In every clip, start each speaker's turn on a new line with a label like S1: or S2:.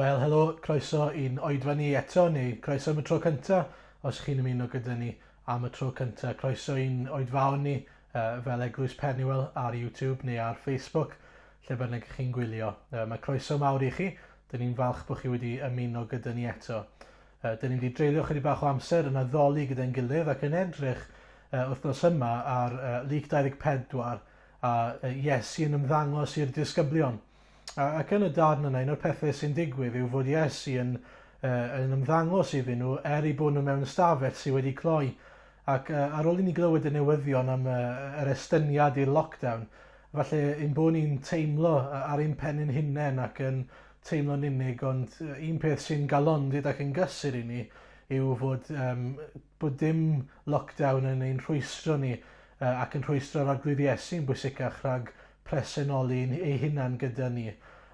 S1: Wel, helo, croeso i'n oedfa ni eto, neu croeso am y tro cynta, os chi'n ymuno gyda ni am y tro cynta. Croeso i'n oedfaon ni uh, fel Eglwys Penuel ar YouTube neu ar Facebook, lle bynnag chi'n gwylio. Uh, mae croeso mawr i chi, dyn ni'n falch bod chi wedi ymuno gyda ni eto. Uh, dyn ni wedi dreulio chydig bach o amser yn addoli gyda'n gilydd ac yn edrych uh, wythnos yma ar uh, Luc 24 a uh, Iesu yn ymddangos i'r disgyblion. Ac yn y darn yna, un o'r pethau sy'n digwydd yw fod Iesu yn, uh, yn ymddangos iddyn nhw er eu bod nhw mewn ystafell sydd wedi cloi. Ac uh, ar ôl i ni glywed y newyddion am uh, yr estyniad i'r lockdown, falle ein bod ni'n teimlo ar ein pen ein hunain ac yn teimlo'n unig, ond un peth sy'n galondid ac yn gysur i ni yw fod, um, bod dim lockdown yn ein rhwystro ni uh, ac yn rhwystro'r Arglwydd Iesu yn bwysicach rhag presenoli ei hunan gyda ni,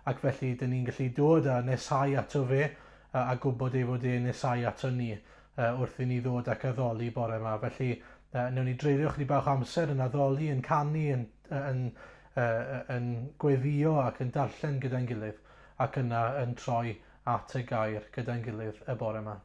S1: ac felly dyn ni'n gallu dod a nesáu ato fe a, a gwybod ei fod e'n nesáu ato ni wrth i ni ddod ac addoli bore yma. Felly, newn ni dreulio chydig bach o amser yn addoli, yn canu, yn, yn, yn, yn gweddio ac yn darllen gyda'n gilydd, ac yna yn troi at y gair gyda'n gilydd y bore yma.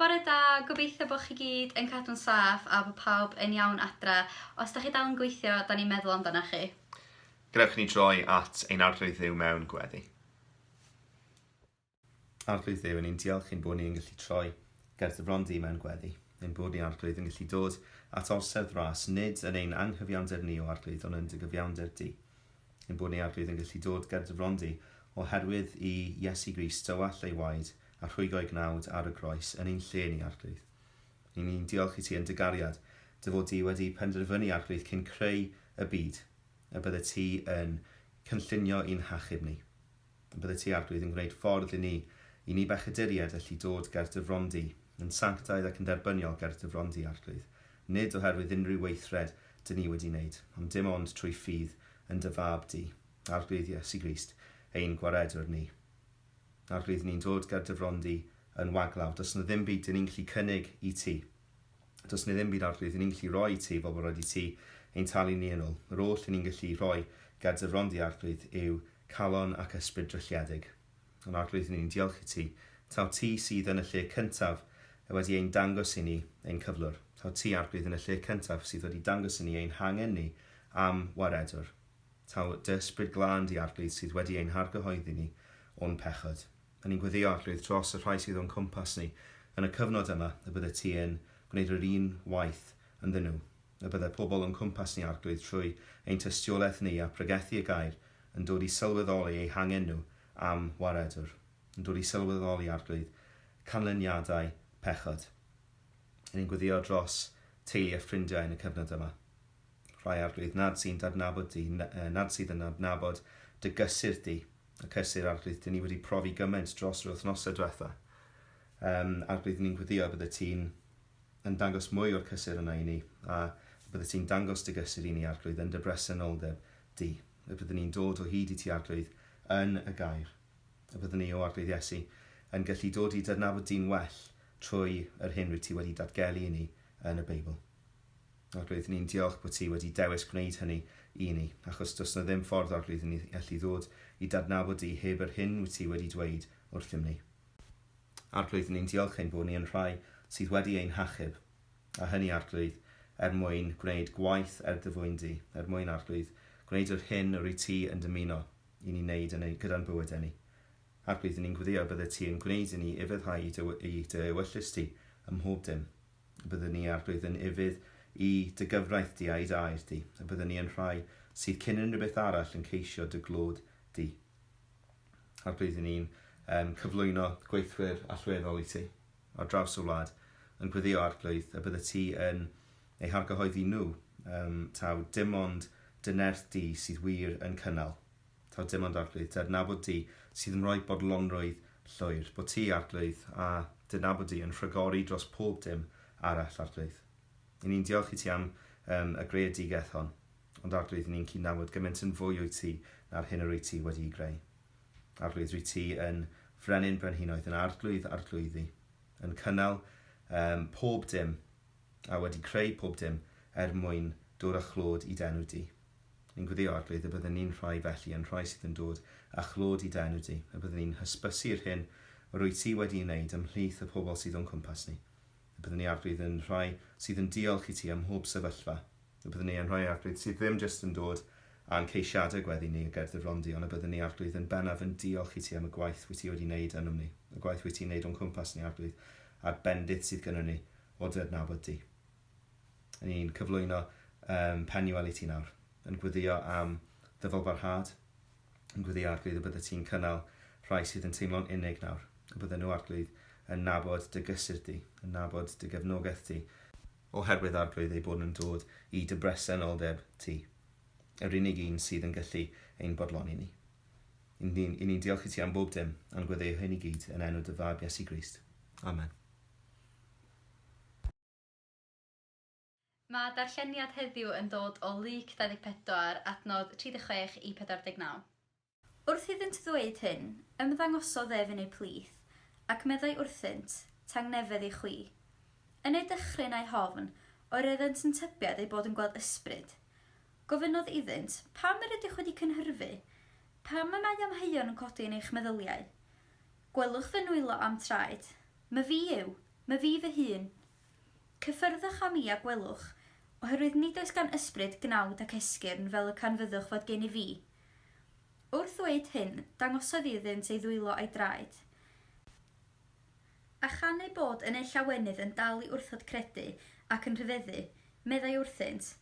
S2: Bore da, gobeithio bod chi gyd yn cadw'n saff a bod pawb yn iawn adra. Os da chi dal yn gweithio, da ni'n meddwl amdanoch chi.
S3: Gadewch i ni droi at ein Arglwydd Dduw mewn gweddi. Arglwydd Dduw, ni'n diolch ein bod ni yn gallu troi ger dy fron di mewn gweddi. Ein bod ni, Arglwydd, yn gallu dod at orsedd ras, nid yn ein anghyfiawnder ni, o Arglwydd, ond yn dy gyfiawnder di. Ein bod ni, Arglwydd, yn gallu dod ger dy fron di oherwydd i Iesu Grist dywallt ei waed a rhwygo'i gnawd ar y groes yn ein lle ni, Arglwydd. Ni'n ni'n diolch i ti yn dy gariad, dy fod di wedi penderfynu, Arglwydd, cyn creu y byd, y bydde ti yn cynllunio i'n hachub ni. Y bydde ti, Arglwydd, yn gwneud ffordd i ni, i ni bechaduriaid allu dod ger dy fron di, yn sanctaidd ac yn dderbyniol ger dy fron di, Arglwydd, nid oherwydd unrhyw weithred dyn ni wedi wneud, ond dim ond trwy ffydd yn dy Fab di, Arglwydd Iesu Grist, ein Gwaredwr ni. Arglwydd, ni'n dod ger dy fron di yn waglaw. Does 'na ddim byd dyn ni'n gallu cynnig i ti. Does 'na ddim byd, Arglwydd, dyn ni'n gallu rhoi i ti fel bod rhaid i ti ein talu ni yn ôl. Yr oll dyn ni'n gallu rhoi ger dy fron di, Arglwydd, yw calon ac ysbryd drylliedig. Ond Arglwydd, ni'n diolch i ti, taw ti sydd yn y lle cyntaf wedi ein dangos i ni ein cyflwr. Taw ti, Arglwydd, yn y lle cyntaf sydd wedi dangos i ni ein hangen ni am waredwr. Taw dy Ysbryd Glân di, Arglwydd, sydd wedi ein hargyhoeddi ni o'n pechod. A ni'n gweddïo, Arglwydd, dros y rhai sydd o'n cwmpas ni yn y cyfnod yma, y bydde ti yn gwneud yr un waith ynddyn nhw. Y bydde pobl o'n cwmpas ni, Arglwydd, trwy ein tystiolaeth ni a pregethu y gair, yn dod i sylweddoli eu hangen nhw am waredwr. Yn dod i sylweddoli, Arglwydd, canlyniadau pechod. A ni'n gweddïo dros teulu a ffrindiau yn y cyfnod yma. Rhai Arglwydd nad sy'n d'adnabod di, nad sydd yn adnabod dy gysur di, y cysur Arglwydd dyn ni wedi profi gymaint dros yr wythnosau diwetha. Um, Arglwydd ni'n gweddio bydde ti'n yn dangos mwy o'r cysur yna i ni, a bydde ti'n dangos dy gysur i ni, Arglwydd, yn dy bresenoldeb di. Y byddwn ni'n dod o hyd i ti, Arglwydd, yn y gair. Y byddwn ni, o Arglwydd Iesu, yn gallu dod i d'adnabod di'n well trwy yr hyn rwyt ti wedi datgelu i ni yn y Beibl. Arglwydd, ni'n diolch bod ti wedi dewis gwneud hynny i ni, achos does 'na ddim ffordd, Arglwydd, i ni allu ddod i d'adnabod di heb yr hyn wyt ti wedi dweud wrthym ni. Arglwydd, ni'n diolch ein bod ni yn rhai sydd wedi ein hachub, a hynny, Arglwydd, er mwyn gwneud gwaith er dy fwyn di, er mwyn, Arglwydd, gwneud yr hyn yr wyt ti yn dymuno i ni wneud yn ein, gyda'n bywydau ni. Arglwydd, ni'n gweddïo y byddet ti yn gwneud i ni ufuddhau i dy, i dy ewyllys di ym mhob dim. Y byddwn ni, Arglwydd, yn ufudd i dy gyfraith di a'i dy air di. Y byddwn ni yn rhai sydd cyn unrhyw beth arall yn ceisio dy glod di. Arglwydd, ni'n um, cyflwyno gweithwyr allweddol i ti ar draws y wlad, yn gweddio Arglwydd, y bydde ti yn eu hargyhoeddi nhw, um, taw dim ond dy nerth di sydd wir yn cynnal. Taw dim ond Arglwydd, dy adnabod di sydd yn rhoi bodlonrwydd llwyr, bod ti, Arglwydd, a dy nabod di yn rhagori dros pob dim arall, Arglwydd. I ni'n diolch i ti am um, y greadigaeth hon, ond Arglwydd, i ni'n cydnabod gymaint yn fwy wyt ti na'r hyn yr wyt ti wedi'i greu. Arglwydd, rwyt ti yn frenin brenhinoedd, yn arglwydd arglwyddi, yn cynnal um, pob dim a wedi creu pob dim er mwyn dod â chlod i d'enw di. Ni'n gweddio, Arglwydd, y byddwn ni'n rhai felly, yn rhai sydd yn dod â chlod i d'enw di, y byddwn ni'n hysbysu'r hyn yr wyt ti wedi'i wneud ymhlith y pobl sydd o'n cwmpas ni. Y byddwn ni, Arglwydd, yn rhai sydd yn diolch i ti ym mhob sefyllfa. Y byddwn ni yn rhai, Arglwydd, sydd ddim jyst yn dod â'n ceisiadau gweddi ni y ger dy fron di, ond y byddwn ni, Arglwydd, yn bennaf yn diolch i ti am y gwaith wyt ti wedi wneud ynom ni, y gwaith wyt ti'n wneud o'n cwmpas ni, Arglwydd, a'r bendith sydd gynnon ni o dy adnabod di. Ni'n cyflwyno um, Penuel i ti nawr, yn gweddio am ddyfalbarhad, yn gweddio Arglwydd y bydde ti'n cynnal rhai sydd yn teimlo'n unig nawr, y bydde nhw Arglwydd yn nabod dy gysur di, yn nabod dy gefnogaeth di, oherwydd Arglwydd eu bod nhw'n dod i dy bresenoldeb ti, yr unig un sydd yn gallu ein bodloni ni. I ni'n ni diolch i ti am bob dim, a'n gweddio hyn i gyd yn enw dy fab Iesu Grist. Amen.
S2: Mae darlleniad heddiw yn dod o Luc 24, adnod 36 i 49. Wrth iddynt ddweud hyn, ymddangosodd ef yn eu plith, ac meddai wrthynt, Tangnefedd i chwi. Yn eu dychryn a'u hofn, oer oeddent yn tybied eu bod yn gweld ysbryd. Gofynnodd iddynt, Pam yr ydych wedi cynhyrfu? Pam y mae amheuon yn codi yn eich meddyliau? Gwelwch fy nwylo a'm traed. Myfi yw. Myfi fy hun. Cyffyrddwch â mi a gwelwch, oherwydd nid oes gan ysbryd gnawd ac esgyrn fel y canfyddwch fod gennyf fi. Wrth ddweud hyn, dangosodd iddynt ei ddwylo a'i draed. A chan eu bod yn eu llawenydd yn dal i wrthod credu ac yn rhyfeddu, meddai wrthynt,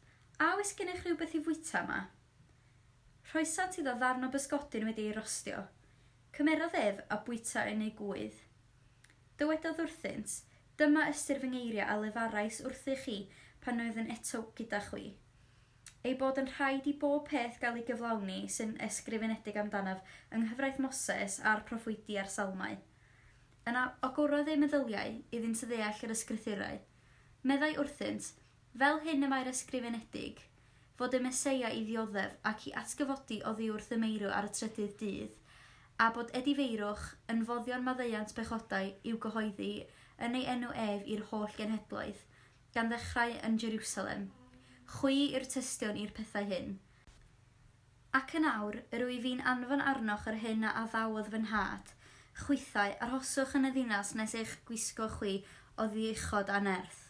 S2: A oes gennych rywbeth i fwyta yma? Rhoesant iddo ddarn o bysgodyn wedi ei rostio. Cymerodd ef a bwyta yn ei gŵydd. Dywedodd wrthynt, Dyma ystyr fy ngeiriau a lefarais wrthych chi pan oeddwn eto gyda chwi. Ei bod yn rhaid i bob peth gael ei gyflawni sy'n ysgrifenedig amdanaf yng nghyfraith Moses a'r proffwydi a'r Salmau. Yna agorodd eu meddyliau iddynt ddeall yr Ysgrythurau. Meddai wrthynt, Fel hyn y mae'r ysgrifenedig, fod y Meseia i ddioddef ac i atgyfodi oddi wrth y meirw ar y trydydd dydd, a bod edifeirwch yn foddion maddeuant pechodau i'w gyhoeddi yn ei enw ef i'r holl genhedloedd, gan ddechrau yn Jerusalem. Chwi yw'r tystion i'r pethau hyn. Ac yn awr, yr wyf fi'n anfon arnoch yr hyn a addawodd fy Nhad, chwithau, arhoswch yn y ddinas nes eich gwisgo chwi oddi uchod â nerth.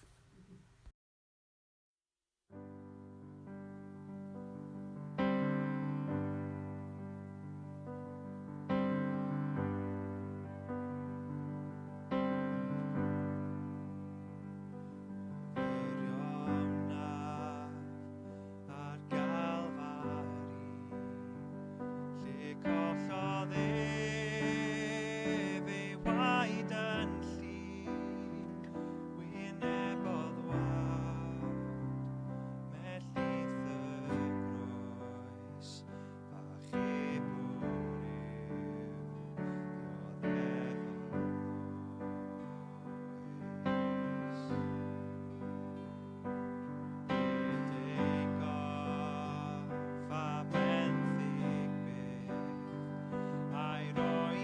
S4: Ein holl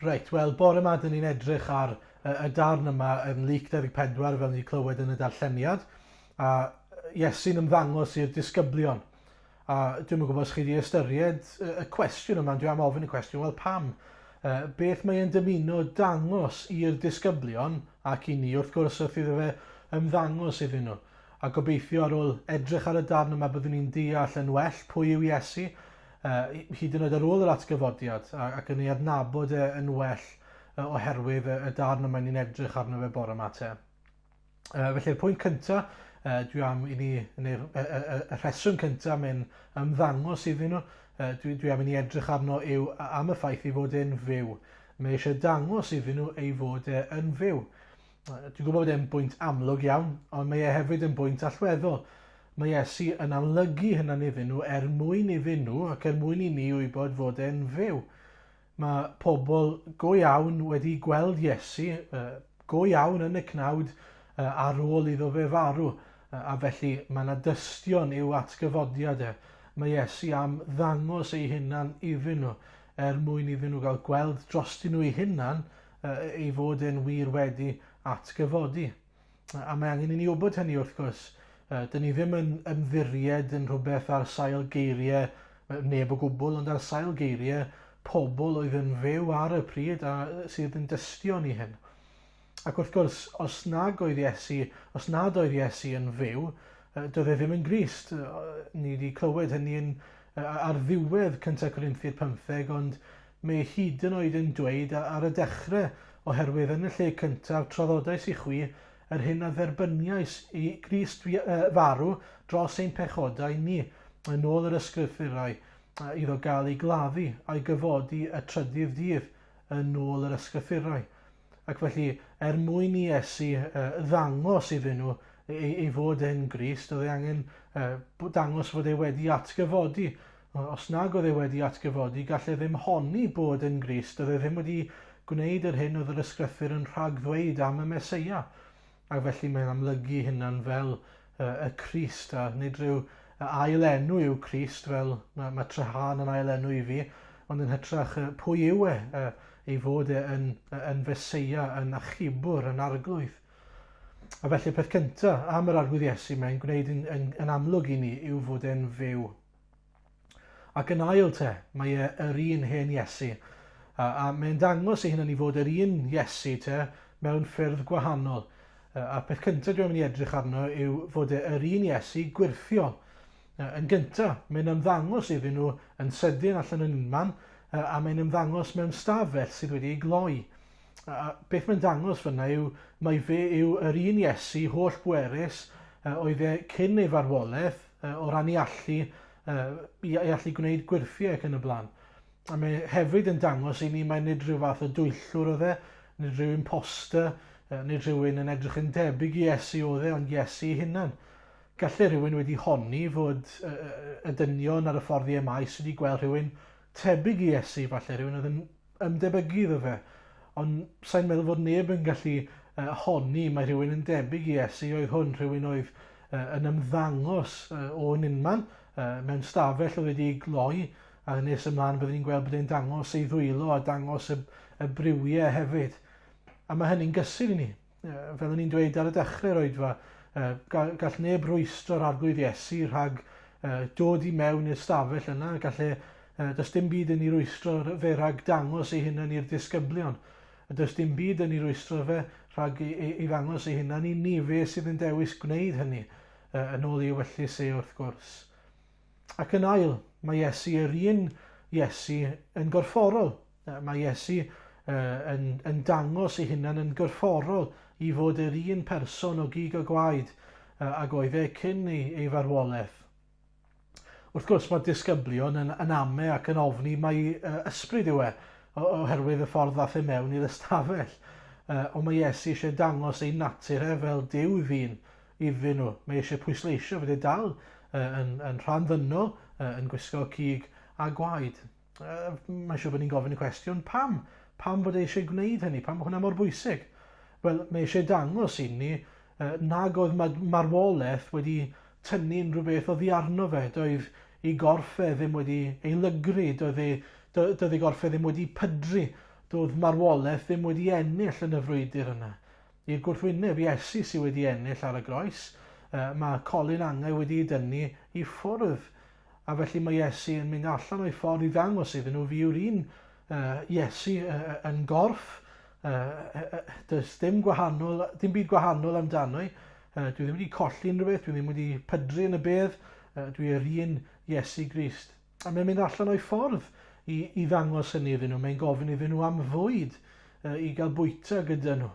S1: Reit, wel, bore yma dyn ni'n edrych ar y, y darn yma yn Luc 24 fel ni clywed yn y darlleniad, a Iesu'n ymddangos i'r disgyblion. A dwi'm yn gwybod os chi wedi ystyried y cwestiwn yma, ond dwi am ofyn y cwestiwn, wel pam? Beth mae e'n dymuno dangos i'r disgyblion ac i ni wrth gwrs wrth iddo fe ymddangos iddyn nhw? A gobeithio ar ôl edrych ar y darn yma byddwn ni'n deall yn well pwy yw Iesu, hyd yn oed ar ôl yr atgyfodiad, ac yn ei adnabod e yn well oherwydd y darn yma ni'n edrych arno fe bore yma te. Felly'r pwynt cyntaf dwi am i ni, neu'r y, y, y, y rheswm cyntaf mae'n ymddangos iddyn nhw, dwi, dwi am i ni edrych arno yw am y ffaith ei fod e'n fyw. Mae eisiau dangos iddyn nhw ei fod e yn fyw. Dwi'n gwybod bod e'n bwynt amlwg iawn, ond mae e hefyd yn bwynt allweddol. Mae Iesu yn amlygu hynna'n iddyn nhw er mwyn iddyn nhw ac er mwyn i ni wybod fod e'n fyw. Mae pobl go iawn wedi gweld Iesu go iawn yn y cnawd ar ôl iddo fe farw, a felly mae yna dystion i'w atgyfodiad e. Mae Iesu am ddangos ei hunan iddyn nhw, er mwyn iddyn nhw gael gweld drostyn nhw eu hunan ei fod e'n wir wedi atgyfodi. A mae angen i ni wybod hynny wrth gwrs. Dyn ni ddim yn ymddiried yn rhywbeth ar sail geiriau neb o gwbl, ond ar sail geiriau pobl oedd yn fyw ar y pryd a sydd yn dystion i hyn. Ac wrth gwrs, os nag oedd Iesu, os nad oedd Iesu yn fyw, doedd e ddim yn Grist. Ni wedi clywed hynny yn, ar ddiwedd 1 Corinthiaid 15, ond Mae hyd yn oed yn dweud ar y dechrau, oherwydd yn y lle cyntaf traddodais i chwi yr hyn a dderbyniais i Grist farw dros ein pechodau ni, yn ôl yr ysgrythurau, iddo gael ei gladdu a'i gyfodi y trydydd dydd, yn ôl yr ysgrythurau. Ac felly, er mwyn i Iesu ddangos iddyn nhw ei, ei fod e'n Grist, oedd ei angen dangos fod e wedi atgyfodi. Os nag oedd e wedi atgyfodi, gall e ddim honni bod yn Grist, oedd e ddim wedi gwneud yr hyn oedd yr ysgrythur yn rhagddweud am y Meseia. Ac felly mae'n amlygu hunan fel y Crist, a nid rhyw ail enw yw Crist, fel mae, mae Trehan yn ail enw i fi, ond yn hytrach pwy yw e, ei fod e yn, yn Feseia, yn achubwr, yn arglwydd. A felly peth cyntaf am yr arglwydd Iesu mae'n gwneud yn, yn, yn amlwg i ni yw fod e'n fyw. Ac yn ail te, mae e yr un hen Iesu. A, a mae'n dangos ei hunan i fod yr un Iesu te mewn ffyrdd gwahanol. A peth cyntaf dwi'n mynd i edrych arno yw fod e yr un Iesu gwyrthiol. Yn gyntaf, mae'n ymddangos iddyn nhw yn sydyn allan yn unman, a mae'n ymddangos mewn stafell sydd wedi ei gloi. A beth mae'n dangos fyna yw mai fe yw yr un Iesu holl bwerus oedd e cyn ei farwolaeth, o ran ei allu, i allu gwneud gwyrthiau ac yn y blaen. A mae hefyd yn dangos i ni mai nid rhyw fath o dwyllwr oedd e, nid rhyw imposter, nid rhywun yn edrych yn debyg i Iesu oedd e, ond Iesu ei hunan. Gallai rhywun wedi honni fod y dynion ar y ffordd i Emmaus wedi gweld rhywun tebyg i Iesu, falle rhywun oedd yn ymdebygu iddo fe. Ond sa'n meddwl fod neb yn gallu honni mae rhywun yn debyg i Iesu oedd hwn, rhywun oedd yn ymddangos o'n unman mewn stafell oedd wedi ei gloi, a nes ymlaen byddwn ni'n gweld bod e'n dangos ei ddwylo a dangos y, y briwiau hefyd. A mae hynny'n gysur i ni. Fel o'n i'n dweud ar y dechrau'r oedfa, gall neb rwystro'r Arglwydd Iesu rhag dod i mewn i'r stafell yna. Gall e, does dim byd yn ei rwystro fe rhag dangos ei hunan i'r disgyblion. Does dim byd yn ei rwystro fe rhag ei, ei, ei ddangos ei hunan i ni, fe sydd yn dewis gwneud hynny, yn ôl ei ewyllys e wrth gwrs. Ac yn ail, mae Iesu yr un Iesu yn gorfforol. Mae Iesu yn, yn dangos ei hunan yn gorfforol i fod yr un person o gig a gwaed ag oedd e cyn ei, ei farwolaeth. Wrth gwrs, mae disgyblion yn, yn ame ac yn ofni mai ysbryd yw e, oherwydd y ffordd ddath e mewn i'r ystafell. Ond mae Iesu eisiau dangos ei natur e fel Duw ddyn iddyn nhw. Mae eisiau pwysleisio fod e dal yn, yn rhan ddynol, yn gwisgo cig a gwaed. Mae'n siŵr bod ni'n gofyn y cwestiwn, pam? Pam bod e eisiau gwneud hynny? Pam bod hwnna mor bwysig? Wel, mae eisiau dangos i ni nag oedd marwolaeth wedi tynnu unrhyw beth oddi arno fe. Doedd ei gorff e ddim wedi ei lygru, doedd ei, doedd ei gorff e ddim wedi pydru. Doedd marwolaeth ddim wedi ennill yn y frwydr yna. I'r gwrthwyneb, Iesu sydd wedi ennill ar y groes. Mae colyn angau wedi ei dynnu i ffwrdd. A felly mae Iesu yn mynd allan o'i ffordd i ddangos iddyn nhw fi yw'r un Iesu yn gorff. Does dim gwahanol, dim byd gwahanol amdano i. Dwi ddim wedi colli unrhyw beth, dwi ddim wedi pydru yn y bedd. Dwi yr un Iesu Grist. A mae'n mynd allan o'i ffordd i, i ddangos hynny iddyn nhw. Mae'n gofyn iddyn nhw am fwyd i gael bwyta gyda nhw.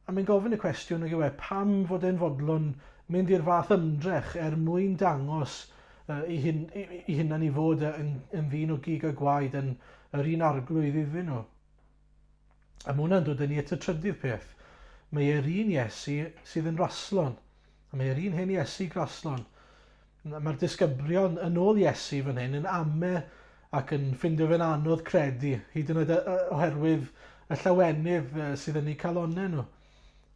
S1: A mae'n gofyn y cwestiwn nag yw e, pam fod e'n fodlon mynd i'r fath ymdrech er mwyn dangos i, hun, i, i hunan i fod yn, yn ddyn o gig a gwaed yn yr un arglwydd iddyn nhw. A mae hwnna'n dod â ni at y trydydd peth. Mae e'r un Iesu sydd yn raslon. A mae e'r un hen Iesu graslon. Mae'r disgyblion yn ôl Iesu fan hyn yn ame ac yn ffindio fe'n anodd credu, hyd yn oed oherwydd y llawenydd sydd yn eu calonnau nhw.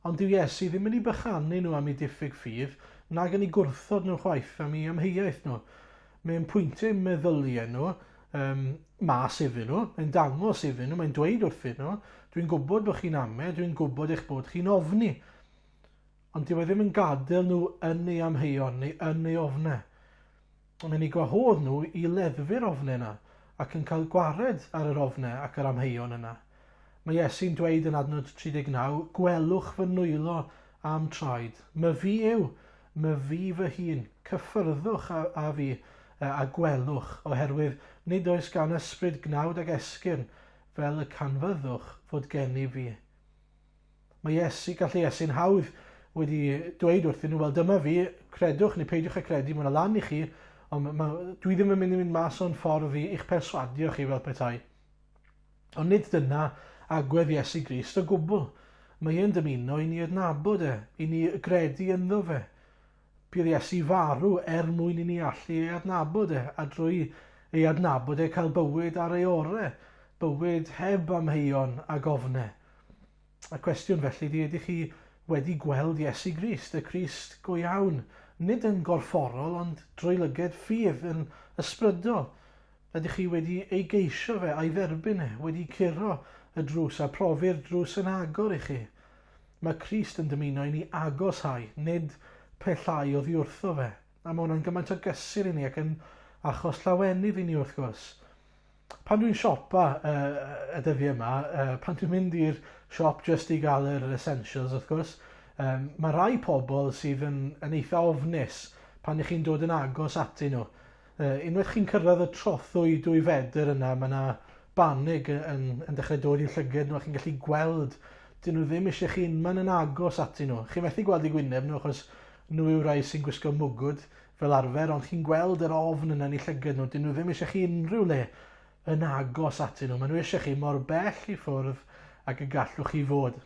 S1: Ond dyw Iesu ddim yn eu bychanu nhw am eu diffyg ffydd, nag yn eu gwrthod nhw chwaith am eu amheuaeth nhw. Mae'n pwyntio eu meddyliau nhw um, mas iddyn nhw, mae'n dangos iddyn nhw, mae'n dweud wrthyn nhw, dwi'n gwybod bod chi'n ame, dwi'n gwybod eich bod chi'n ofni. Ond dyw e ddim yn gadael nhw yn ei amheuon neu yn ei ofnau. Ond mae'n eu gwahodd nhw i leddfu'r ofnau yna ac yn cael gwared ar yr ofnau ac yr amheuon yna. Mae Iesu'n dweud yn adnod 39, Gwelwch fy nwylo a'm traed. My fi yw, my fi fy hun. Cyffyrddwch â, â fi a gwelwch, oherwydd nid oes gan ysbryd gnawd ag esgyrn, fel y canfyddwch fod gennyf fi. Mae Iesu, gallai Iesu'n hawdd wedi dweud wrthyn nhw, wel dyma fi, credwch neu peidiwch â credu, mae hwnna lan i chi, ond ma, ma, dwi ddim yn mynd i mynd mas o'n ffordd i i'ch perswadio chi fel petai. Ond nid dyna agwedd Iesu Grist o gwbl. Mae e'n dymuno i ni adnabod e, i ni gredu ynddo fe. Bydd Iesu farw er mwyn i ni allu ei adnabod e, a drwy ei adnabod e cael bywyd ar ei ore, bywyd heb amheuon ag ofne. Y cwestiwn felly ydy, ydych chi wedi gweld Iesu Grist, y Crist go iawn, nid yn gorfforol ond drwy lyged ffydd yn ysbrydol? Ydych chi wedi ei geisio fe a'i dderbyn e, wedi curo y drws a profi'r drws yn agor i chi? Mae Crist yn dymuno i ni agoshau, nid pellhau oddi wrtho fe. A mae hwnna'n gymaint o gysur i ni ac yn achos llawenydd i ni wrth gwrs. Pan dwi'n siopa uh, y dyddiau yma, uh, pan dwi'n mynd i'r siop jyst i gael yr essentials wrth gwrs, um, mae rai pobl sydd yn, yn eitha ofnus pan ych chi'n dod yn agos atyn nhw. Uh, unwaith chi'n cyrraedd y trothwy dwy fedr yna, mae yna banig yn, yn, yn dechrau dod i'w llyged nhw a chi'n gallu gweld dyn nhw ddim eisiau chi unman yn agos atyn nhw. Chi'n methu gweld eu gwyneb nhw achos nhw yw'r rhai sy'n gwisgo mwgwd, fel arfer, ond chi'n gweld yr ofn yna yn eu llygad nhw. Dyn nhw ddim eisiau chi unrhyw le yn agos atyn nhw. Maen nhw eisiau chi mor bell i ffwrdd ag y gallwch chi fod.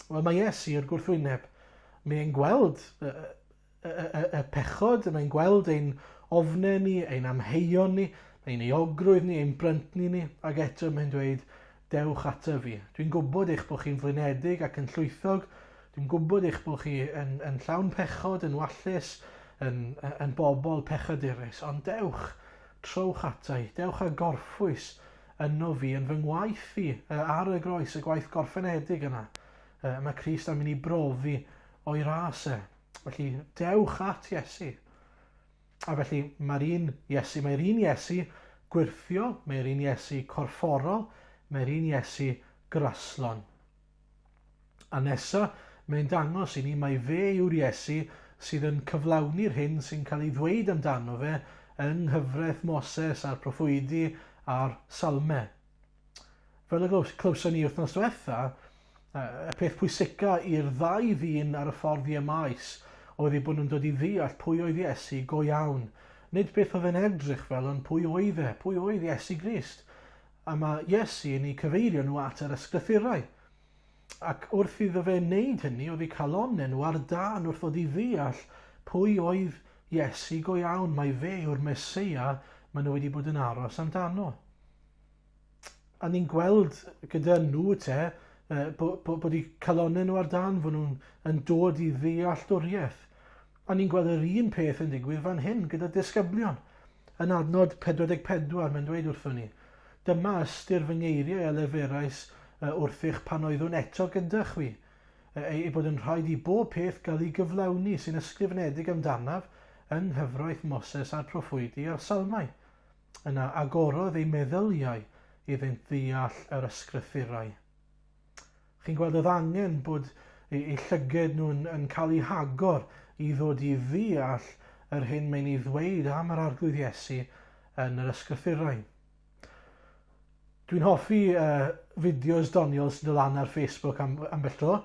S1: Wel, mae Iesu i'r gwrthwyneb. Mae'n gweld y, y, y, y pechod, mae'n gweld ein ofnau ni, ein amheuon ni, ein euogrwydd ni, ein bryntni ni, ac eto mae'n dweud, dewch ata fi. Dwi'n gwybod eich bod chi'n flinedig ac yn llwythog, Dwi'n gwybod eich bod chi yn, yn llawn pechod, yn wallus, yn, yn bobl pechadurus, ond dewch, trowch ata i, dewch a gorffwys yno fi yn fy ngwaith i ar y groes, y gwaith gorffenedig yna. Mae Crist am i ni brofi o'i ras e. Felly, dewch at Iesu. A felly, mae'r un Iesu, mae'r un Iesu gwyrthiol, mae'r un Iesu corfforol, mae'r un Iesu graslon. A nesa, mae'n dangos i ni mai fe yw'r Iesu sydd yn cyflawni'r hyn sy'n cael ei ddweud amdano fe yng nghyfraith Moses a'r proffwydi a'r Salmau. Fel y clywson ni wythnos diwetha, y peth pwysica i'r ddau ddyn ar y ffordd i Emaus oedd eu bod nhw'n dod i ddeall pwy oedd Iesu go iawn. Nid beth oedd e'n edrych fel, ond pwy oedd e, pwy oedd Iesu Grist. A mae Iesu yn eu cyfeirio nhw at yr Ysgrythurau. Ac wrth iddo fe wneud hynny, oedd eu calonnau nhw ar dân wrth ddod i ddeall pwy oedd Iesu go iawn, mai fe yw'r Meseia maen nhw wedi bod yn aros amdano. A ni'n gweld gyda nhw te, bod, bod, bod eu calonnau nhw ar dân, fod nhw'n yn dod i ddealltwriaeth. A ni'n gweld yr un peth yn digwydd fan hyn gyda disgyblion. Yn adnod 44 mae'n dweud wrthon ni, Dyma ystyr fy ngeiriau a leferais wrthych pan oeddwn eto gyda chwi, ei bod yn rhaid i bob peth gael ei gyflawni sy'n ysgrifenedig amdanaf yng nghyfraith Moses a'r proffwydi a'r Salmau. Yna agorodd eu meddyliau iddynt ddeall yr ysgrythurau. Chi'n gweld oedd angen bod eu llyged nhw'n yn cael eu hagor i ddod i ddeall yr hyn mae'n ei ddweud am yr Arglwydd Iesu yn yr ysgrythurau. Dwi'n hoffi fideos doniol sy'n dod lan ar Facebook am, ambell dro,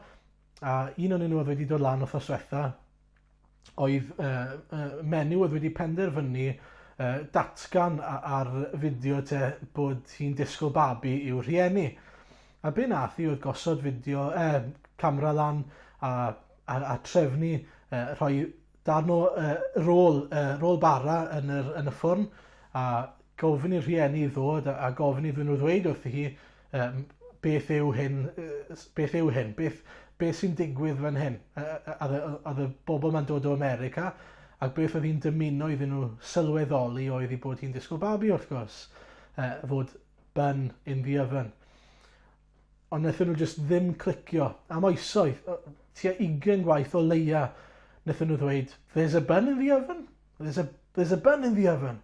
S1: a un o'n nhw oedd wedi dod lan wythnos diwetha oedd menyw oedd wedi penderfynu datgan ar fideo te bod hi'n disgwyl babi i'w rhieni. A be nath hi oedd gosod fideo, camera lan a, a, a trefnu rhoi darn o rôl, rôl bara yn, yr, yn y ffwrn a gofyn i'r rhieni ddod a, a gofyn iddyn nhw ddweud wrthi hi beth yw hyn, beth yw hyn, beth, beth sy'n digwydd fan hyn. Oedd y bobl ma'n dod o America, ac beth oedd hi'n dymuno iddyn nhw sylweddoli oedd ei bod hi'n disgwyl babi wrth gwrs, fod bun in the oven. Ond wnaethon nhw jyst ddim clicio am oesoedd, tua 20 gwaith o leia, wnaethon nhw ddweud, there's a bun in the oven? There's a, there's a bun in the oven.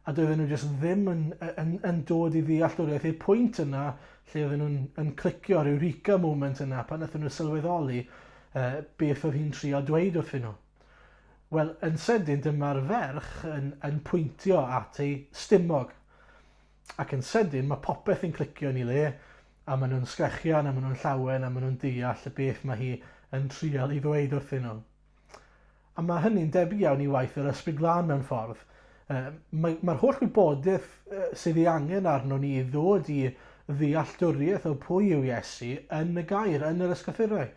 S1: A doedden nhw jyst ddim yn, yn, yn dod i ddealltwriaeth i'r pwynt yna lle oedden nhw'n yn clicio ar eureka moment yna pan wnaethon nhw sylweddoli beth oedd hi'n trio dweud wrthyn nhw. Wel, yn sydyn dyma'r ferch yn, yn pwyntio at ei stumog. Ac yn sydyn mae popeth yn clicio yn ei le a maen nhw'n sgrechian a maen nhw'n llawen a maen nhw'n deall y beth mae hi yn trial i ddweud wrthyn nhw. A mae hynny'n debyg iawn i waith yr Ysbryd Glân mewn ffordd. Mae'r mae holl wybodaeth sydd ei angen arnon ni i ddod i ddealltwriaeth o pwy yw Iesu yn y gair, yn yr ysgrythurau,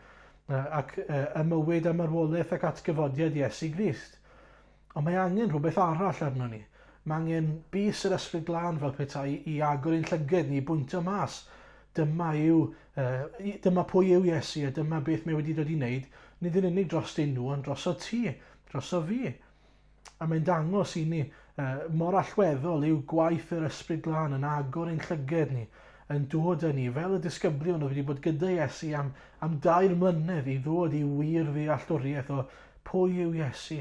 S1: ac y mywyd a marwolaeth ac atgyfodiad Iesu Grist. Ond mae angen rhywbeth arall arnon ni. Mae angen bys yr Ysbryd Glân fel petai i agor ein llyged ni, i bwyntio mas. Dyma yw, dyma pwy yw Iesu a dyma beth mae wedi dod i wneud, nid yn unig drostyn nhw, ond droso ti, droso fi. A mae'n dangos i ni mor allweddol yw gwaith yr Ysbryd Glân yn agor ein llyged ni, yn dod â ni, fel y disgyblion oedd wedi bod gyda Iesu am, am dair mlynedd i ddod i wir ddealltwriaeth o pwy yw Iesu,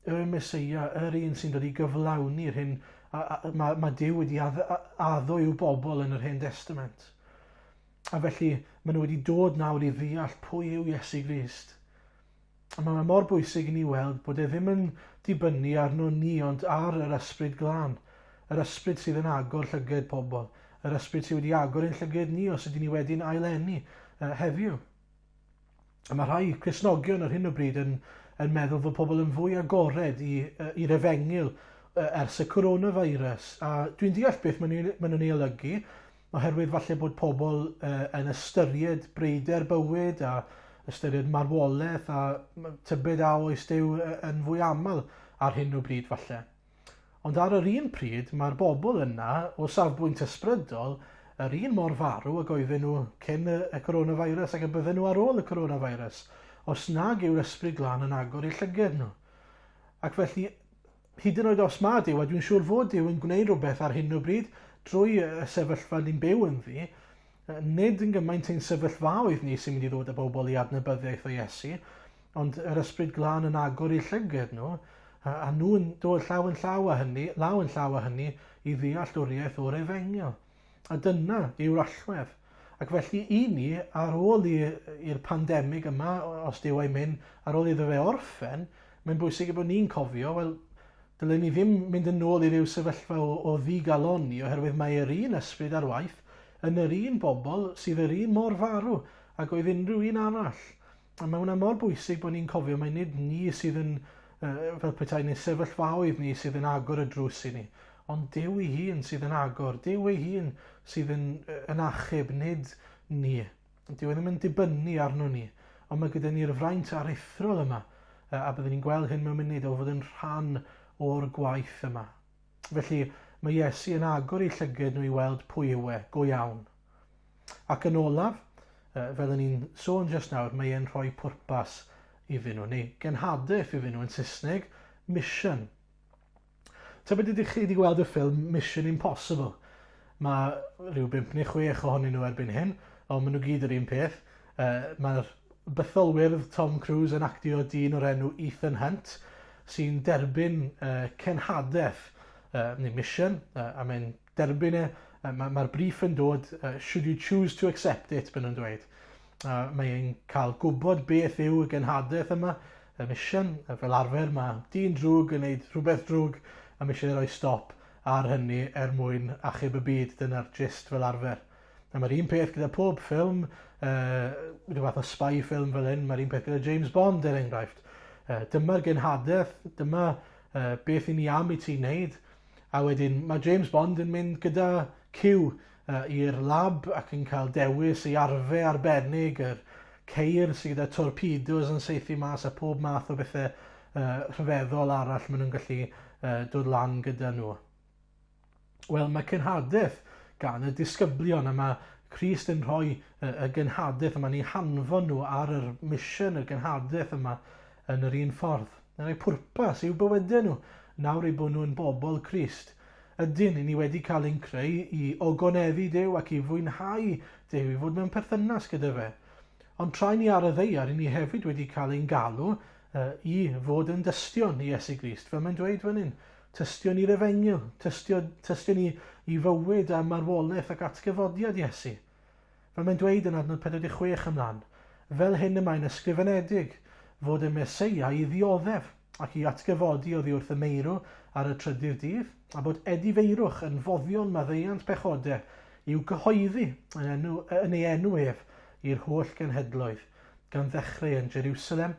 S1: y Meseia, yr un sy'n dod i gyflawni'r hyn a, a, mae, mae Duw wedi addo i'w bobl yn yr Hen Testament. A felly maen nhw wedi dod nawr i ddeall pwy yw Iesu Grist. A mae mor bwysig i ni weld bod e ddim yn dibynnu arno ni ond ar yr Ysbryd Glân. Yr ysbryd sydd yn agor llyged pobl. Yr ysbryd sydd wedi agor ein llyged ni os ydyn ni wedi'n aileni heddiw. A mae rhai Cristnogion ar hyn o bryd yn, yn meddwl fod pobl yn fwy agored i'r efengyl ers y coronavirus. A dwi'n deall beth maen nhw'n maen nhw ei olygu, oherwydd falle bod pobl yn ystyried breuder bywyd a ystyried marwolaeth a tybed a oes Duw yn fwy aml ar hyn o bryd falle. Ond ar yr un pryd, mae'r bobl yna, o safbwynt ysbrydol, yr un mor farw ag oedden nhw cyn y, y coronavirus ac y bydden nhw ar ôl y coronavirus, os nag yw'r Ysbryd Glân yn agor eu llyged nhw. Ac felly, hyd yn oed os mae Duw, a dwi'n siŵr fod Duw yn gwneud rhywbeth ar hyn o bryd drwy y sefyllfa ni'n byw ynddi, nid yn gymaint ein sefyllfaoedd ni sy'n mynd i ddod â bobl i adnabyddiaeth o Iesu, Ond yr Ysbryd Glân yn agor eu llyged nhw, a, a nhw'n dod llaw yn llaw â hynny, law yn llaw â hynny, i ddealltwriaeth o'r efengyl. A dyna yw'r allwedd. Ac felly i ni, ar ôl i'r pandemig yma, os dyw e'n mynd, ar ôl iddo fe orffen, mae'n bwysig ei bod ni'n cofio, wel, dylen ni ddim mynd yn ôl i ryw sefyllfa o, o ddigalonni, oherwydd mae yr un ysbryd ar waith yn yr un bobl sydd yr un mor farw ag oedd unrhyw un arall. A mae hwnna mor bwysig bod ni'n cofio mai nid ni sydd yn, fel petai, neu sefyllfaoedd ni sydd yn agor y drws i ni, ond Duw ei hun sydd yn agor, Duw ei hun sydd yn, yn achub, nid ni. Dyw e ddim yn dibynnu arno ni, ond mae gyda ni'r fraint aruthrol yma, a byddwn ni'n gweld hyn mewn munud, o fod yn rhan o'r gwaith yma. Felly, mae Iesu yn agor eu llyged nhw i weld pwy yw e, go iawn. Ac yn olaf, fel o'n i'n sôn jyst nawr, mae e'n rhoi pwrpas iddyn nhw, neu genhadaeth iddyn nhw yn Saesneg, mission. Tybed ydych chi wedi gweld y ffilm Mission Impossible? Mae rhyw 5 neu 6 ohonyn nhw erbyn hyn, ond maen nhw gyd yr un peth. Mae'r bythol wyrdd Tom Cruise yn actio dyn o'r enw Ethan Hunt, sy'n derbyn cenhadaeth, neu mission, a mae'n derbyn e, mae'r ma brief yn dod, should you choose to accept it, maen nhw'n dweud. Mae'n cael gwybod beth yw y genhadaeth yma, y mission, fel arfer mae dyn drwg yn gwneud rhywbeth drwg a mae eisiau rhoi stop ar hynny er mwyn achub y byd, dyna'r gist fel arfer. A mae'r un peth gyda pob ffilm, rhyw fath o spy film fel hyn, mae'r un peth gyda James Bond er enghraifft. Dyma'r genhadaeth, dyma beth i ni am i ti wneud, A wedyn mae James Bond yn mynd gyda Q i'r lab ac yn cael dewis ei arfau arbennig, yr ceir sydd gyda torpedoes yn saethu mas a pob math o bethau rhyfeddol arall maen nhw'n gallu dod lan gyda nhw. Wel, mae cenhadaeth gan y disgyblion a mae Crist yn rhoi y genhadaeth yma, ni hanfon nhw ar yr mission, y genhadaeth yma yn yr un ffordd. Yn rhoi pwrpas i'w bywydau nhw, nawr eu bod nhw'n bobl Crist. Ydyn, ni wedi cael ein creu i ogoneddu Duw ac i fwynhau Duw, i fod mewn perthynas gyda fe. Ond tra ni ar y ddaear, i ni hefyd wedi cael ein galw i fod yn dystion i Iesu Grist, fel mae'n dweud fan hyn. Tystion i'r efengyl, tystion, tystion i, i fywyd a marwolaeth ac atgyfodiad Iesu. Fel mae'n dweud yn adnod 46 ymlaen, fel hyn y mae'n ysgrifenedig, fod y Meseia i ddioddef, ac i atgyfodi oddi wrth y meirw ar y trydydd dydd, a bod edifeirwch yn foddion maddeuant pechodau i'w gyhoeddi yn, enw, yn ei enw ef i'r holl genhedloedd, gan ddechrau yn Jerusalem,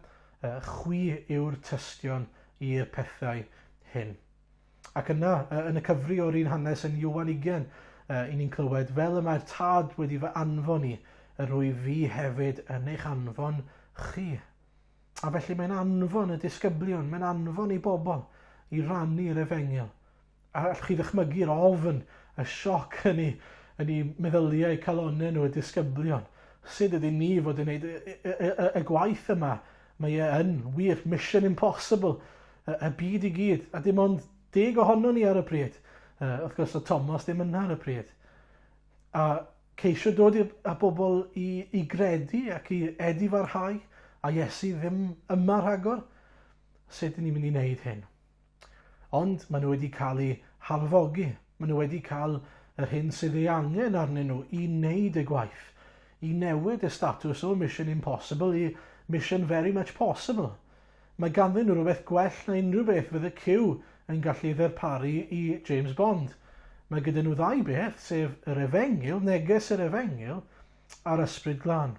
S1: chwi yw'r tystion i'r pethau hyn. Ac yna, yn y cyfri o'r un hanes yn Ioan 20, i ni'n clywed, fel y mae'r Tad wedi fy anfon i, yr wyf fi hefyd yn eich anfon chi. A felly mae'n anfon y disgyblion, mae'n anfon ei bobl i rannu'r efengyl. A allwch chi ddychmygu'r ofn, y sioc yn ei, yn ei meddyliau calonau nhw, y disgyblion. Sut ydyn ni fod yn gwneud y, y, y, y gwaith yma? Mae e yn wir mission impossible. Y byd i gyd, a dim ond deg ohonon ni ar y pryd. Wrth gwrs, oedd Thomas ddim yna ar y pryd. A ceisio dod i, a bobl i, i gredu ac i edifarhau, a Iesu ddim yma rhagor. Sut ydyn ni'n mynd i wneud hyn? Ond maen nhw wedi cael eu harfogi. Maen nhw wedi cael yr hyn sydd ei angen arnyn nhw i wneud y gwaith, i newid y statws o Mission Impossible i Mission Very Much Possible. Mae ganddyn nhw rywbeth gwell na unrhyw beth fydde Q yn gallu ei ddarparu i James Bond. Mae gyda nhw ddau beth, sef yr Efengyl, neges yr Efengyl, a'r Ysbryd Glân.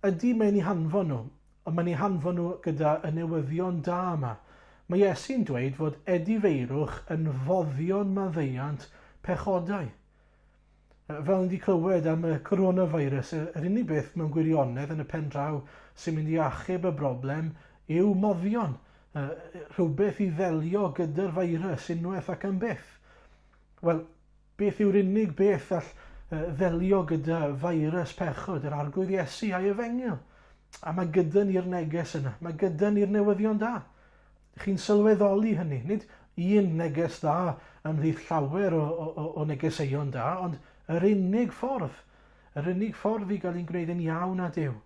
S1: Ydy, mae'n eu hanfon nhw, ond mae'n eu hanfon nhw gyda y newyddion da yma. Mae Iesu'n dweud fod edifeirwch yn foddion maddeuant pechodau. Fel ni wedi clywed am y coronavirus, yr unig beth mewn gwirionedd yn y pen draw sy'n mynd i achub y broblem yw moddion, rhywbeth i ddelio gyda'r feirws unwaith ac am byth. Wel, beth yw'r unig beth all ddelio gyda feirws pechod? Yr Arglwydd Iesu a'i efengyl. A mae gyda ni'r neges yna, mae gyda ni'r newyddion da. Chi'n sylweddoli hynny. Nid un neges dda ymhlith llawer o, o, o negeseuon da, ond yr unig ffordd, yr unig ffordd i gael ein gwneud yn iawn â Duw.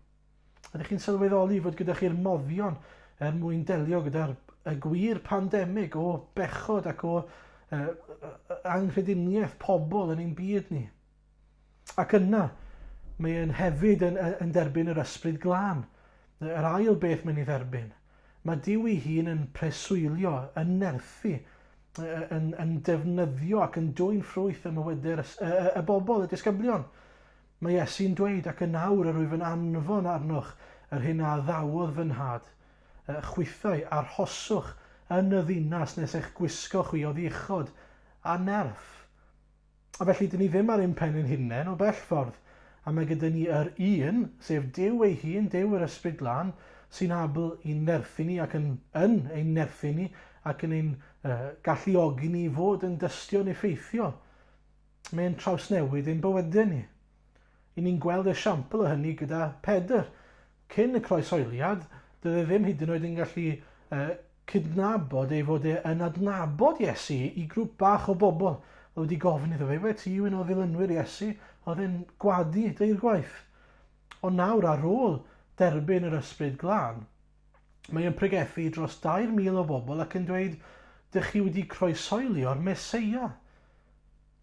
S1: Ydych chi'n sylweddoli fod gyda chi'r moddion er mwyn delio gyda'r y gwir pandemig o bechod ac o anghrediniaeth pobl yn ein byd ni? Ac yna, mae e'n hefyd yn, yn derbyn yr ysbryd glân. Yr ail beth mae'n ei dderbyn. Mae Duw ei hun yn preswylio, yn nerthu, yn, yn defnyddio ac yn dwyn ffrwyth ym mywydau'r y, y, y bobl, y disgyblion. Mae Iesu'n dweud, ac yn awr yr wyf yn anfon arnoch yr hyn a addawodd fy nhad. Chwithau, arhoswch yn y ddinas nes eich gwisgo chwi oddi uchod a nerth. A felly, dyn ni ddim ar ein pen ein hunain o bell ffordd, a mae gyda ni yr Un, sef Duw ei hun, Duw yr Ysbryd Glân, sy'n abl i'n nerthu ni ac yn, yn ein nerthu ni ac yn ein galluogi ni i fod yn dystion effeithiol. Mae'n trawsnewid ein bywydau ni. I ni'n gweld esiampl o hynny gyda Pedr. Cyn y croeshoeliad, doedd e ddim hyd yn oed yn gallu cydnabod ei fod e yn adnabod Iesu i grŵp bach o bobl oedd wedi gofyn iddo fe, Ife ti yw un o ddilynwyr Iesu? Oedd e'n gwadu deirgwaith. Ond nawr ar ôl derbyn yr Ysbryd Glân, mae e'n pregethu dros 2,000 o bobl ac yn dweud, dych chi wedi croeshoelio'r Meseia.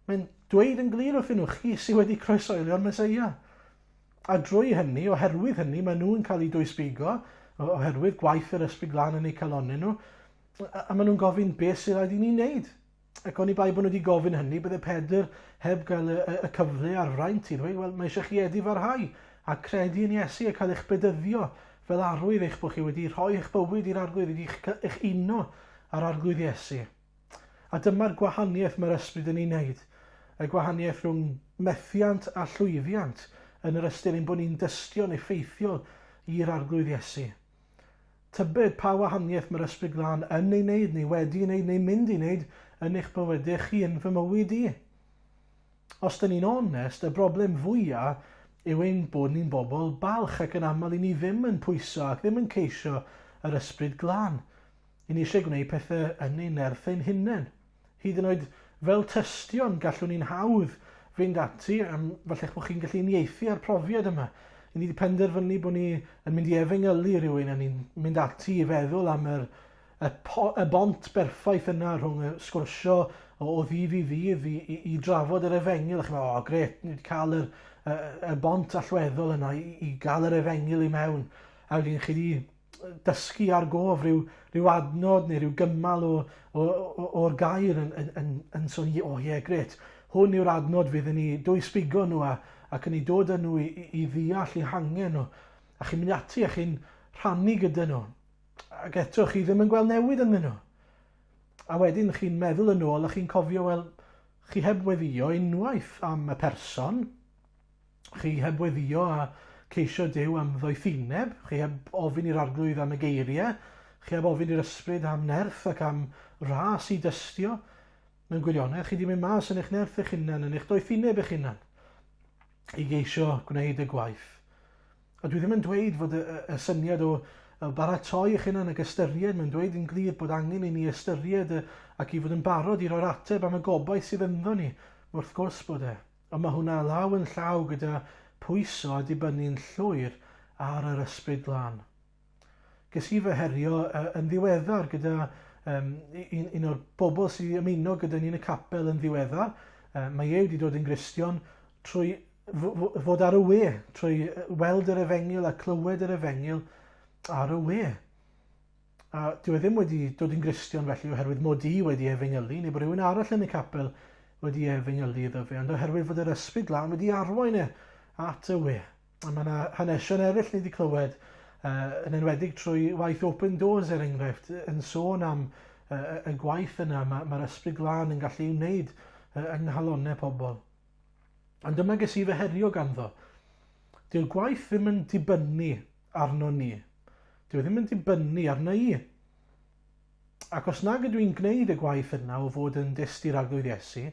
S1: Mae'n dweud yn glir wrthyn nhw, chi sydd wedi croeshoelio'r Meseia. A drwy hynny, oherwydd hynny, maen nhw'n cael eu dwysbigo, oherwydd gwaith yr Ysbryd Glân yn eu calonnau nhw, a, a maen nhw'n gofyn beth sydd rhaid i ni wneud. Ac oni bai bod nhw wedi gofyn hynny, bydde Pedr heb gael y, y, y cyfle a'r fraint i ddweud, wel, mae eisiau chi edifarhau a credu yn Iesu a cael eich bedyddio fel arwydd eich bod chi wedi rhoi eich bywyd i'r Arglwydd, wedi eich, eich uno â'r Arglwydd Iesu. A dyma'r gwahaniaeth mae'r ysbryd yn ei wneud. Y gwahaniaeth rhwng methiant a llwyddiant yn yr ystyr ein bod ni'n dystio'n effeithiol i'r Arglwydd Iesu. Tybed pa wahaniaeth mae'r Ysbryd Glân yn ei wneud, neu wedi ei wneud, neu mynd i wneud yn eich bywydau chi, yn fy mywyd i? Os dyn ni'n onest, y broblem fwya yw ein bod ni'n bobl balch ac yn aml i ni ddim yn pwyso ac ddim yn ceisio yr Ysbryd Glân. I ni eisiau gwneud pethau yn ein nerth ein hunain. Hyd yn oed fel tystion, gallwn ni'n hawdd fynd ati, am falle'ch bod chi'n gallu uniaethu â'r profiad yma. I ni wedi penderfynu bod ni yn mynd i efengylu rhywun a ni'n mynd ati i feddwl am yr, y, po, y bont berffaith yna rhwng y sgwrsio o, o ddydd i ddydd i, i, i drafod yr efengyl. A chi'n meddwl, o oh, gret, ni wedi cael yr, y, y bont allweddol yna i, i gael yr efengyl i mewn. A wedyn chi wedi dysgu ar gof rhyw, rhyw adnod neu rhyw gymal o, o, o, o'r gair yn, yn, yn, yn sôn, o oh, ie, yeah, gret, hwn yw'r adnod fydd yn ei dwysbigo nhw a, ac yn ei dod â nhw i, i, i ddeall eu hangen nhw. A chi'n mynd ati a chi'n rhannu gyda nhw. Ac eto chi ddim yn gweld newid ynddyn nhw. A wedyn chi'n meddwl yn ôl a chi'n cofio, wel, chi heb weddio unwaith am y person, Chi heb weddïo a ceisio Duw am ddoethineb, chi heb ofyn i'r Arglwydd am y geiriau, chi heb ofyn i'r Ysbryd am nerth ac am ras i dystio. Mewn gwirionedd, chi wedi mynd mas yn eich nerth eich hunan, yn eich doethineb eich hunan, i geisio gwneud y gwaith. A dwi ddim yn dweud fod y, y, y syniad o, o baratoi eich hunan ac ystyried, mae'n dweud yn glir bod angen i ni ystyried y, ac i fod yn barod i roi'r ateb am y gobaith sydd ynddo ni. Wrth gwrs bod e. Ond mae hwnna law yn llaw gyda pwyso a dibynnu'n llwyr ar yr Ysbryd Glân. Ges i fy herio yn ddiweddar gyda um, un, un o'r bobl sydd ymuno gyda ni yn y capel yn ddiweddar. Mae e wedi dod yn Gristion trwy fod ar y we, trwy weld yr efengyl a clywed yr efengyl ar y we. A dyw e ddim wedi dod yn Gristion felly oherwydd mod i wedi efengylu, neu bod rhywun arall yn y capel wedi efengylu iddo fe, ond oherwydd fod yr Ysbryd Glân wedi arwain e at y we. A mae yna hanesion eraill ni wedi clywed, uh, yn enwedig trwy waith Open Doors er enghraifft, yn sôn am uh, y gwaith yna mae'r ma Ysbryd Glân yn gallu ei wneud uh, yng nghalonnau pobl. Ond dyma ges i fy herio ganddo. Dyw'r gwaith ddim yn dibynnu arno ni. Dyw e ddim yn dibynnu arna i. Ac os nag ydw i'n gwneud y gwaith yna o fod yn dyst i'r Arglwydd Iesu,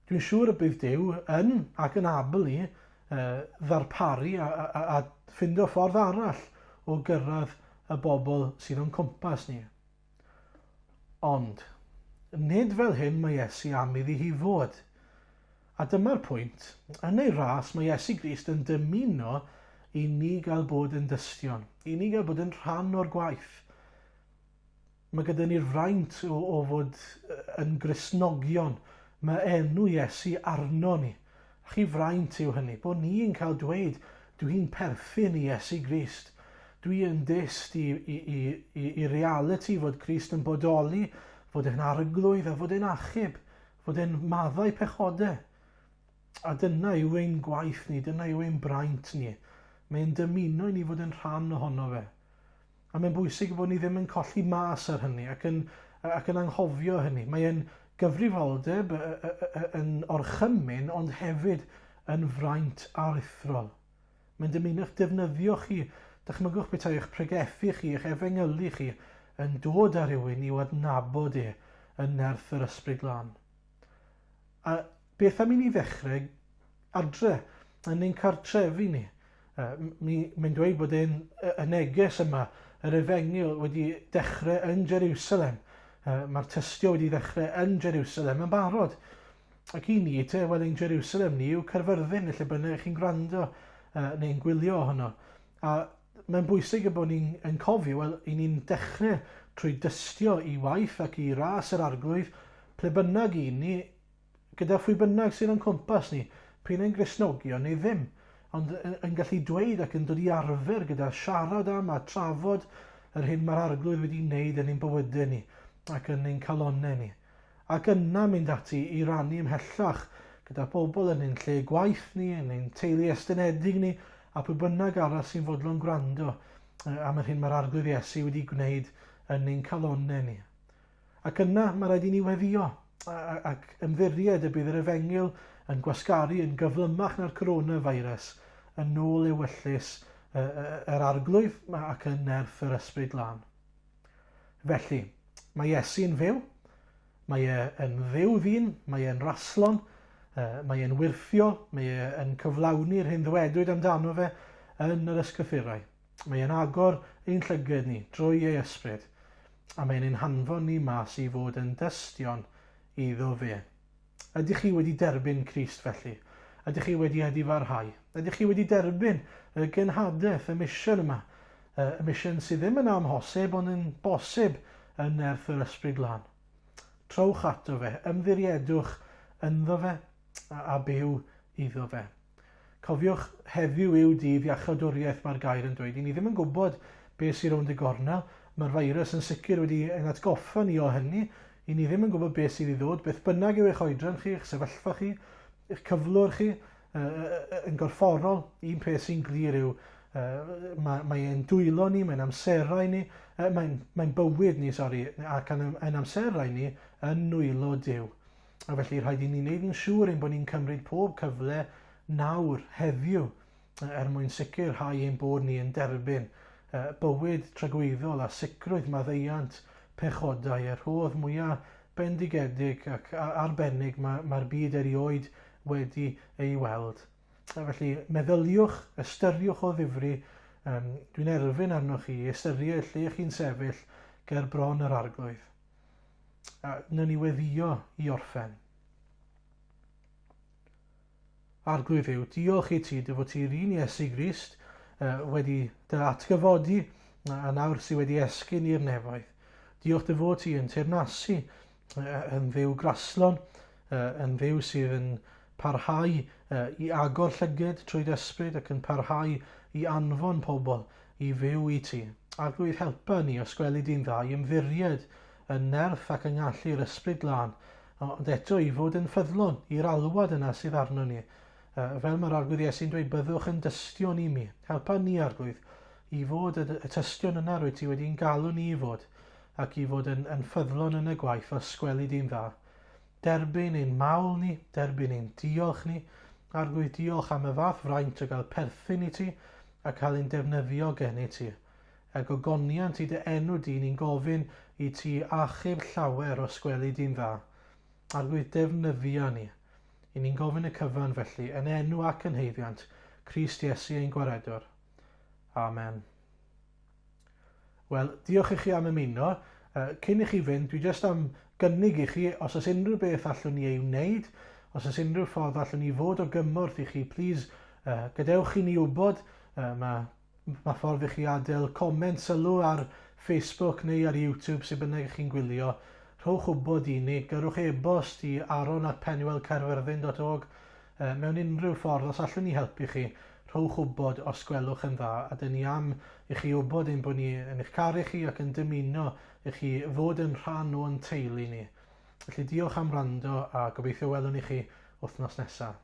S1: dwi'n siŵr y bydd Duw yn ac yn abl i uh, ddarparu a, a, a, a ffindo ffordd arall o gyrraedd y bobl sydd o'n cwmpas ni. Ond, nid fel hyn mae Iesu am iddi hi fod. A dyma'r pwynt, yn ei ras mae Iesu Grist yn dymuno i ni gael bod yn dystion, i ni gael bod yn rhan o'r gwaith. Mae gyda ni'r fraint o, o fod yn Gristnogion. Mae enw Iesu arno ni. A chi fraint yw hynny, bod ni'n cael dweud, dwi'n perthyn i Iesu Grist. Dwi yn dyst i, i, i, i, i realiti fod Crist yn bodoli, fod e'n arglwydd a fod e'n achub. Fod e'n maddau pechodau. A dyna yw ein gwaith ni, dyna yw ein braint ni. Mae'n dymuno i ni fod yn rhan ohono fe. A mae'n bwysig bod ni ddim yn colli mas ar hynny ac yn, ac yn anghofio hynny. Mae'n gyfrifoldeb yn orchymyn ond hefyd yn fraint aruthrol. Mae'n dymuno'ch defnyddio chi. Dychmygwch petai eich pregethu chi, eich efengylu chi, yn dod â rhywun i'w adnabod e yn nerth yr Ysbryd Glân. A beth am i ni ddechrau adre, yn ein cartrefi ni? Mi, mae'n dweud bod ein, y neges yma, yr efengyl, wedi dechrau yn Jerusalem. Mae'r tystio wedi ddechrau yn Jerusalem yn barod. Ac i ni te, wel ein Jerusalem ni yw Caerfyrddin, neu lle bynnag chi'n gwrando neu'n gwylio ohono. A mae'n bwysig y bod ni'n yn cofio, wel, i ni'n dechrau trwy dystio i waith ac i ras yr arglwydd, ple bynnag i ni, gyda phwy bynnag sydd o'n cwmpas ni, p'un yn Gristnogion neu ddim, ond yn gallu dweud ac yn dod i arfer gyda siarad am a trafod yr hyn mae'r Arglwydd wedi wneud yn ein bywydau ni ac yn ein calonnau ni. Ac yna mynd ati i rannu ymhellach gyda pobl yn ein lle gwaith ni, yn ein teulu estynedig ni, a pwy bynnag arall sy'n fodlon gwrando am yr hyn mae'r Arglwydd Iesu wedi gwneud yn ein calonnau ni. Ac yna mae rhaid i ni weddïo ac ymddiried y bydd yr efengyl yn gwasgaru yn gyflymach na'r coronavirus yn ôl ewyllys yr Arglwydd ac yn nerth yr Ysbryd Glân. Felly, mae Iesu'n fyw, mae e yn fyw ddyn, mae e'n raslon, mae e'n wyrthiol, mae e yn cyflawni'r hyn ddwedwyd amdano fe yn yr ysgrythurau. Mae e'n agor ein llyged ni drwy ei ysbryd, a mae'n ein hanfon ni mas i fod yn dystion iddo fe. Ydych chi wedi derbyn Crist felly? Ydych chi wedi edifarhau? Ydych chi wedi derbyn y genhadaeth, y mission yma? Y mission sydd ddim yn amhosib ond yn bosib yn nerth yr Ysbryd Glân. Trowch ato fe, ymddiriedwch ynddo fe a byw iddo fe. Cofiwch, heddiw yw dydd iachawdwriaeth mae'r gair yn dweud. I ni ddim yn gwybod beth sy'n rownd y gornel. Mae'r feirws yn sicr wedi ein atgoffa ni o hynny. I ni ddim yn gwybod beth sydd i ddod. Beth bynnag yw eich oedran chi, eich sefyllfa chi, eich cyflwr chi, yn gorfforol, un peth sy'n glir yw mae, mae e'n dwylo ni, mae'n amserau ni, mae'n mae bywyd ni, sori, ac yn, yn amserau ni yn nwylo Duw. A felly rhaid i ni wneud yn siŵr ein bod ni'n cymryd pob cyfle nawr, heddiw, er mwyn sicrhau ein bod ni yn derbyn bywyd tragwyddol a sicrwydd maddeuant pechodau, y rhodd mwyaf bendigedig ac arbennig mae'r mae byd erioed wedi ei weld. A felly meddyliwch, ystyriwch o ddifri, um, dwi'n erfyn arnoch chi i ystyried lle chi'n sefyll ger bron yr arglwydd. A wnawn ni weddïo i orffen. Arglwydd yw, diolch i ti dy fod ti'r un Iesu Grist wedi dy atgyfodi a nawr sydd wedi esgyn i'r nefoedd. Diolch dy fod ti yn teyrnasu yn Dduw graslon, yn Dduw sydd yn parhau i agor llyged trwy dy ysbryd ac yn parhau i anfon pobl i fyw i ti. Arglwydd helpa ni os gweli di'n dda i ymddiried yn nerth ac yng ngallu'r Ysbryd Glân, ond eto i fod yn ffyddlon i'r alwad yna sydd arno ni. Fel mae'r Arglwydd Iesu'n dweud, byddwch yn dystion i mi. Helpa ni, Arglwydd, i fod y, y tystion yna rwyt ti wedi'n galw ni i fod, ac i fod yn, yn ffyddlon yn y gwaith os gweli di'n dda. Derbyn ein mawl ni, derbyn ein diolch ni. Arglwydd, diolch am y fath fraint o gael perthyn i ti a cael ein defnyddio gennyt ti. Er gogoniant i dy enw di, ni'n gofyn i ti achub llawer os gweli di'n dda. Arglwydd, defnyddia ni. I ni'n gofyn y cyfan felly, yn enw ac yn haeddiant Crist Iesu ein Gwaredwr. Amen. Wel, diolch i chi am ymuno. Cyn i chi fynd, dwi jyst am gynnig i chi, os oes unrhyw beth allwn ni ei wneud, os oes unrhyw ffordd allwn ni fod o gymorth i chi, please, gadewch i ni wybod. Mae, mae ffordd i chi adael comment, sylw ar Facebook neu ar YouTube, sy'n bynnag i chi'n gwylio. Rhowch wybod i ni, gyrrwch e-bost i aron@penuelcaerfyrddin.org. Mewn unrhyw ffordd, os allwn ni helpu chi, rhowch wybod os gwelwch yn dda, a dyn ni am i chi wybod ein bod ni yn eich caru chi ac yn dymuno i chi fod yn rhan o'n teulu ni. Felly diolch am wrando a gobeithio welwn ni chi wythnos nesaf.